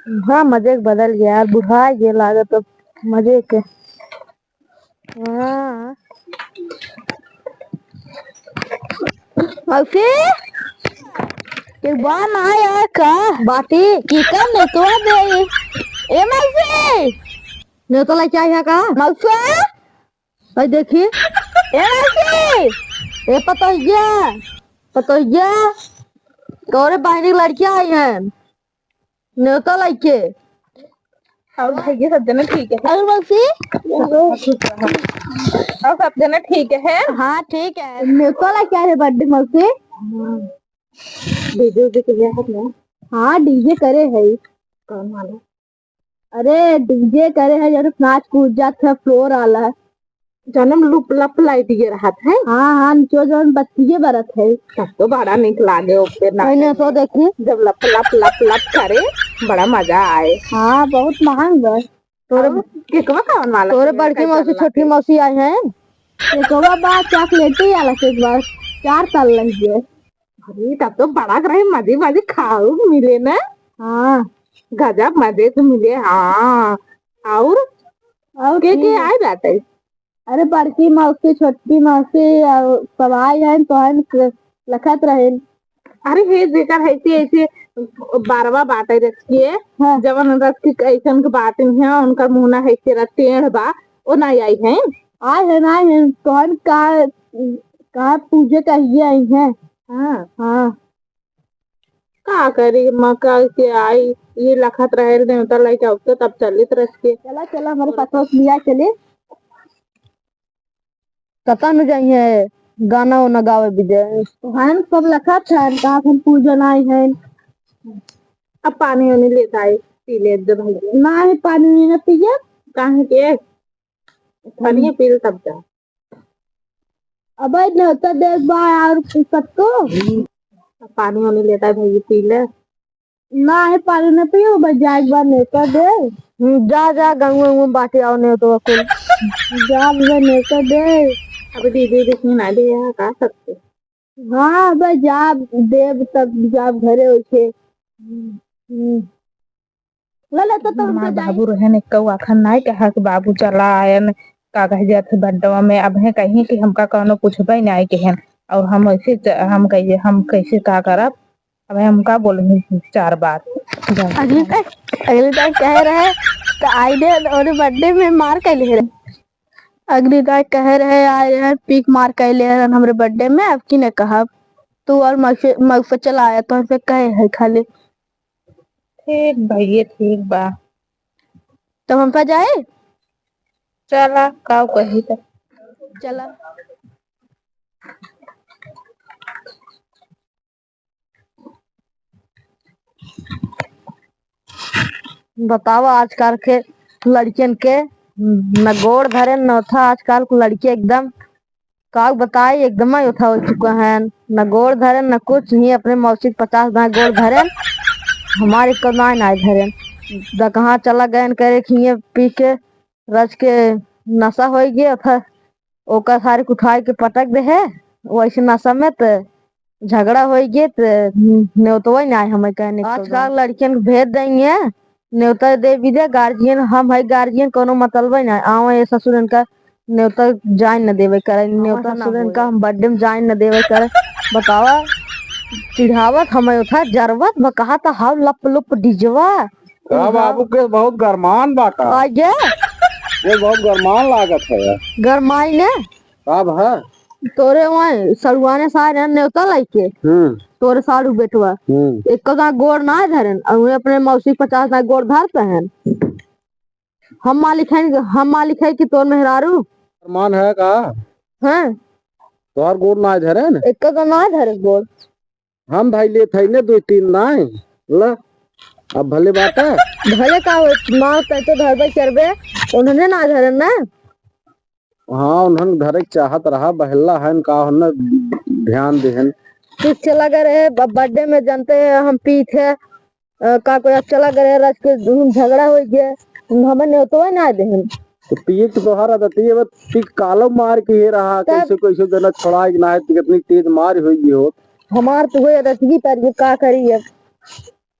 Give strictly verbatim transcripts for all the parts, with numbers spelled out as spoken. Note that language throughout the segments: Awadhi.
हाँ, मजे के बदल गया यार, बुढ़ा गया लागत अब मजे के। हाँ। मौसी, एक बार ना आया का? बाटी, की का नेतवा दे? ए मौसी! नेतवा लेके आई है का? मौसा? भाई देखी। ए मौसी! ए पतोहिया! पतोहिया! तोरे बहिनी के लड़किया आई हैं। नेवता लइके। और भैया सब जना ठीक है? और मौसी? और सब जना ठीक है? हाँ, ठीक है। नेवता लइके आए हैं birthday मौसी। हाँ। DJ उजे के लिया है ना? हाँ, DJ करे है। कौन वाला? अरे, DJ करे है, जौन नाच कूद जात है, floor वाला। जनम लुप लप लाइट ये रहत है। हाँ, हाँ, निचो जौन बत्तिये बरत है। तब तो बड़ा नीक लागे ओपे नाचे अरे, तो में। देखी। जब लप लप लप लप करे, बड़ा मजा आए। हाँ, बहुत महंग बा। तोरे और केकवा कौन वाला तोरे केक बड़की कैसा मौसी, वाला छोटकी केक? मौसी आई हैं। केकवा बा, chocolate वाला केक बा, चार साल लग गए। अरे, तब तो बड़ा रहे, मजे मजे खाऊ मिले ना। हाँ। गजब मजे से मिले, हाँ। और और के के की? आए बाटे? अरे, बड़की मौसी, छोटकी मौसी, और सब आए हैं, तो हैं, लखत रहे। अरे, हे, जेकर है से ऐसे बारवा बाटे रस के, हाँ। जवन रस के ऐसन के बाटे हैं, उनकर मुहना है से टेढ़ बा, वो ना आई हैं। आए हैं, आए हैं, तो हैं, का, का पूजे कहिए आई हैं। हाँ। हाँ। का करी, मका के आई, ये लखत रहे, नेवता लइके आउते तब चलित रह के। चला, चला, हमारे साथ में लिया चले। कता न जाई है, गाना उना गावे बिजे। तो हम सब लखत है, का हम पूजन आई है। अब पानी उनी लेता है, पी ले दे भैया। ना है, पानी उनी ना पिए। काहे के? पानी पी ले तब जा। अबे नेवता देख बा और कत्तो। पानी वानी लेता है भाई, पी ले। ना है, पानी न पियो, बस जाए एक बार नेवता दे। हम्म, जा, जा, गंगू, गंगू बाटे आओ नेवता कुल। जा बे नेवता दे। अबे दीदी, दीदी ना दे यहाँ का सकते। हाँ, बस जा देब तब जा घरे उठे। हम्म। ले, ले, तो, तो हमार हमसे जाई। बाबू रहन, एक्कउ आखन नाई कहा कि बाबू चला आयन, का कह जात है बड्डवा में। अब है कहीं कि हमका कौनो पूछबे नाई केहन, और हम ऐसे च-, हम कहिए, हम कैसे का करब? अब हम का बोलही चार बात। अगली टाइम, अगली टाइम कहे रहे, तो आई ने और बर्थडे में मार कैले रहे। अगली टाइम कहे रहे, आए रहे, पीक मार कैले रहन हमरे बर्थडे में, अब की न कहब। तू और मौसे, मौसे चला आया, तो हमसे कहे है खाली। ठीक भैया, ठीक बा। तब हम पा जाए? चला, काऊ कही त। चला। बतावा आजकल के लड़कियन के न गोड़ धरे न था। आजकल के लड़की एकदम का बताई, एकदम ही उठा हो चुका है, न गोड़ धरेन, न कुछ ही, अपने मौसी के पचास दाएं गोड़ धरेन, हमारे को नाय नाय धरेन। द कहाँ चला गए करे कि ये पी के रच के नशा हो गया था, ओकर सारे उठाए के पटक दे है, वैसे नशा में त झगड़ा हो गया त नेवतवा ही नाय हमें कहने को। आजकल लड़कियन के भेज देंगे, नेवता दे भी दे, गार्जियन हम है, गार्जियन कोनो मतलबे ना। आवे ये ससुरन का नेवता जाए न देवे करे, नेवता हमार ससुरन का हम बर्थडे में जाए न देवे करे। बतावा, चिढ़ावत हमें उठा, जरवत बा, कहा था हाउ लप लुप डिजवा। का बाबू के बहुत गरमान बा का? आ गया? ये बहुत गरमान लागत है। गरमाई ने? का भा? तोरे वहाँ सड़ुआने सारे नेवता लाइके। हम्म। तोरे साड़ू बेटवा। हम्म। एक का गोड़ ना धरन, और उन्हें अपने मौसी पचास ना गोड़ धरते हैं। हम मालिक हैं, हम मालिक है कि तोर मेहरारू? अरमान है का? हाँ। तोहर गोड़ ना धरन? एक का ना धरे गोड़। हम भाई लेत है ने दो तीन नाय। ला, अब भले बात है। भले का हो, माँ कहते धरबे करबे, उन्होंने ना धरन ना। हाँ, उन्हन धरे के चाहत रहा, बहला हन का, उन्हन ध्यान देहन। तू चला गए रहे ब-, बर्थडे में, जानते हैं हम पीत है, अ, का कोई चला गए रहे, रात के झगड़ा हो गया, हमें नेवतवा ना देहन। तो पिए के तोहार आदत ये बस पी कालो मार के ये रहा, तब कैसे कैसे जना छोड़ा कि ना है, कितनी तेज मार हुई हो। हमार तो हुए रसगी पर ये का करी अब।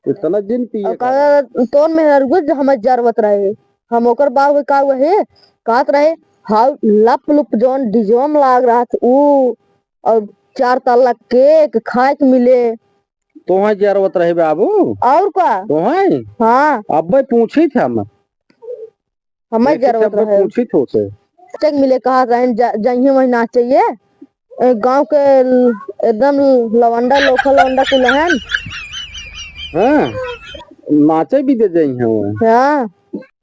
इतना जिन पिए और का? कहा, तोन मेहररुआ जो हमें जरूरत रहे, हम ओकर बाप के का हुआ है, कहत रहे, हाउ लप लुप जौन डीजवा में लाग रहत ऊ, और चार तल्ला केक खाए के मिले। तोहई जरूरत रहे बाबू? और का? तोहई? हाँ। अब्बे पूछी थे हम। हमें जरूरत रहे। पूछी थे उसे। चेक मिले कहा रहे, जा-, जइहे वहीं नाचे ये। ए, गाँव के ल-, एकदम लवंडा, लोखा लवंडा कुल हन। हाँ, नाचे भी दे जइहे वो। हाँ।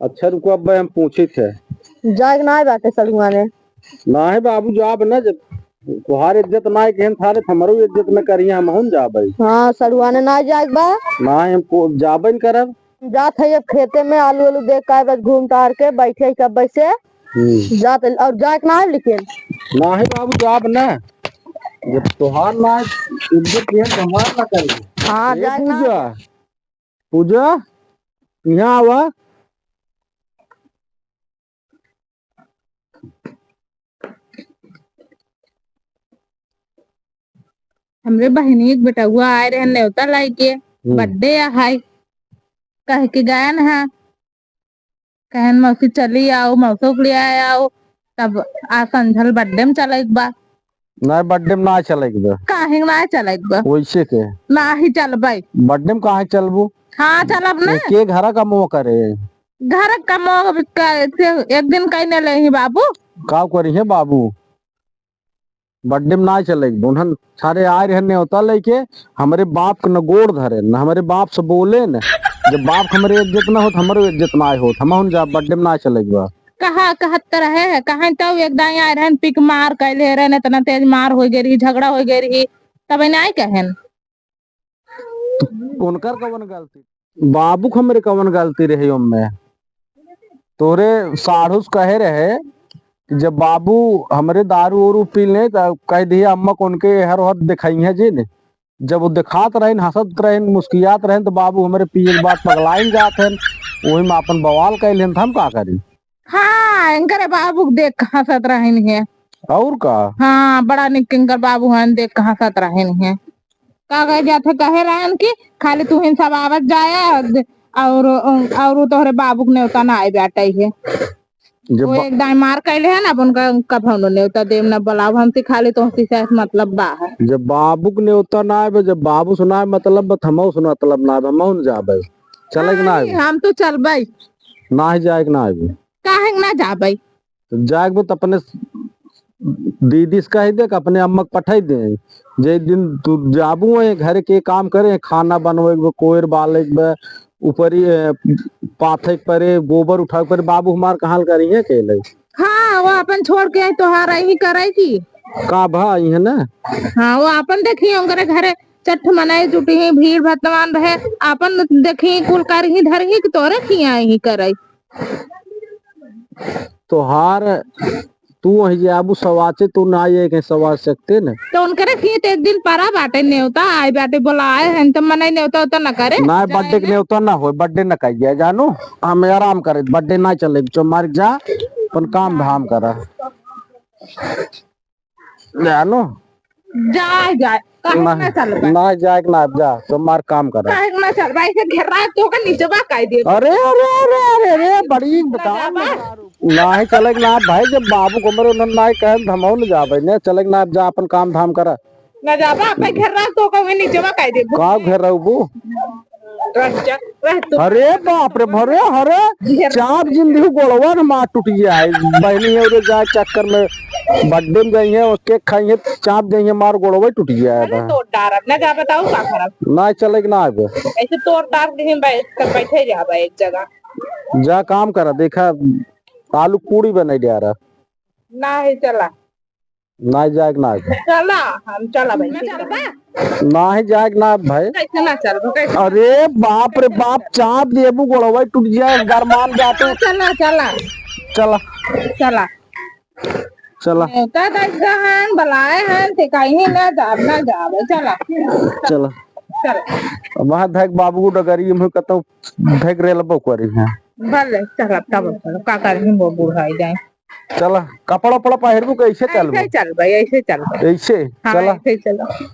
अच्छा, रुको, अब्बे हम पूछी थे। जाए के नाहीं बाटे सड़ुआने। नाहीं बाबू, जाब ना, जब तोहार इज्जत नाहीं केहन थारे, त हमरो इज्जत न करिहे, हमहूँ न जाबे। हाँ, सड़ुआने नाहीं जाए के बा। नाहीं, हम को-, जाबे न करब। जात है अब खेते में, आलू आलू देख के, बस घूम टहर के बैठे ही कब से। हम्म। जात है, और जाए के नाहीं लेकिन। नाहीं बाबू, जाब ना। जब तोहार नाहीं इज्जत केहन, त हमार ना करिहे। हाँ, ए जाए के नाहीं। पूजा, पूजा, यहाँ आवा। हमरे बहिनी के बेटउआ आए रहे नेवता लाइके, हम्म। बर्थडे है, कह के गयन है, कहन मौसी चली आओ, मौसो के ले आए आओ, तब आ संझल बर्थडे में चले के बा। नहीं, बर्थडे में ना चले के बा। काहे ना चले के बा? वैसे के? नाही चलबे। बर्थडे में काहे चलबू? हाँ, चलब ना। के घरा का मुँह करे? घर का मोह भी क-, से एक दिन कहीं न लेही बाबू। का करिहे बाबू? बर्थडे में ना चले के बा। उन्हन सारे आए रहे नेवता लेके, हमरे बाप के न गोड़ धरे, न हमरे बाप से बोले न। जब बाप के हमरे इज्जत ना होत, हमरो इज्जत ना होत, हमहूँ न जाब, बर्थडे में ना चले के बा। कहा, कहत त रहे है, कहें तो एक दाई आए रहन, पिक मार कैले रहन, इतना तेज मार हो गई रही, झगड़ा हो गई रही, तब नाहीं कहेन। उनकर कवन गलती? बाबू के हमरे कवन गलती रहे ओमे? तोरे साढ़ू से कहे रहे कि जब बाबू हमरे दारू उरू पी ले त कह दिए अम्मा को उनके एहर ओहर दिखाई है जी ने। जब वो दिखात रहेन, हंसत रहेन, मुस्कियात रहेन, तो बाबू हमरे पिए के बाद पगलाइन जात हन, वही में अपन बवाल कैल हन, त हम का करी? हाँ, इनकरे बाबू के देख के हंसत रहन है। और का? हाँ, बड़ा निक इनकर बाबू हन, देख के हंसत रहन है। का कहे जात है, कहे रहन कि खाली तुहिन सब आवत जाया, और, और तोहरे बाबू के नेवता ना आए बाटे है। जब वो बा- एक दाई मार कैले है ना, अब उनका कभौनो नेवता देव ना बुलाव, हमसे खाली तोहसी से मतलब बा है। जब बाबू के नेवता ना आए, जब बाबू से ना आए मतलब बा, त हमहू से मतलब ना आए, हमहू न जाबे। चले के ना आए? हम तो चलबे। नाही जाए के ना आए। काहे के ना जाबे? तो जाए के बा त अपने दीदी से कह दे कि अपने अम्मा के पठाई दे। जे दिन तू जाबू है घर के काम करे, खाना बनवे के बा, कोयर बाले के बा, ऊपरी, ए, पाथे के परे, गोबर उठावे के परे, बाबू हमार कहाँ करी है अकेले? हाँ, वो अपन छोड़ के आई तोहार यही करे की। का भा आई है ना? हाँ, वो अपन देखी उनकरे घरे चट्ठ मनाई जुटी ही, भीड़ भतवान रहे, अपन देखी कुल कर ही धर ही कि तोरे खिया ही करे। तोहार तू वही जे आबू सवाचे, तू ना आए के सवाच सकते न। तो उनकरे खीत एक दिन परा बाटे नेवता, आए बाटे बोलाए हैं, तो मने नेवता उता न करे। ना, बर्थडे के नेवता ना होए, बर्थडे न कहिए, जानो, हम आराम करे, बर्थडे ना चले, जो मार जा, अपन काम धाम करा, जानो। जाए, जाए, काहे ना, ना चलबा? ना जाए के ना, जा, तो मार काम करा। काहे ना चलबा? ऐसे घेरा तो का नीचे बा काई दे। अरे, अरे, अरे, अरे, अरे, बड़ी ना बता। जाबा। नाही चले के ना भाई, जब बाबू को मरे उन्होंने नाही कहे, हम न जाबे, ने चले के ना, जा अपन काम धाम करा। ना जाबा, अपने घेरा तो का नीचे बा काई दे। का घेरा वो? रह जा, रह तू। अरे बाप रे, भरे, अरे, घेरा। चाप जिन दिहु गोड़वा न मार टूट जाए। बहनी है, उरे जाए चक्कर में बर्थडे में गई है, और केक खाई है, चाप गई है, मार गोड़वा टूट जाए अरे बा। तोड़ डारब, ना जा बताओ का करब। ना चले के ना आबे। ऐसे तोड़ डार के ही बै-, तब बैठे जाबे एक जगह। जा काम करा, देखा आलू पूड़ी बनाई दे रहा। नाही चला। नाही जाए के ना आबे। चला, हम चला भाई। ना चलबा? नाही जाए के ना आबे भाई। कैसे ना चलबा? कैसे? अरे बाप रे बाप, चाप देबू गोड़वा टूट जाए, गरमान जाते। चला, चला। चला। चला। चला। नेवता दस गहन, बलाए हैं, ते कहीं ना जाब, ना जाब, चला। चला। चला। अब वहाँ धैक बाबू को डगरी में कतौ धैक रेलबो करी हैं। भले, चला, तब चला, का करी वो बूढ़ा ही जाए। चला, कपड़ा उपड़ा पहिरबू, कैसे चलबू? ऐसे चल भाई, ऐसे चल भाई। ऐसे? हाँ, चला। ऐसे चलो।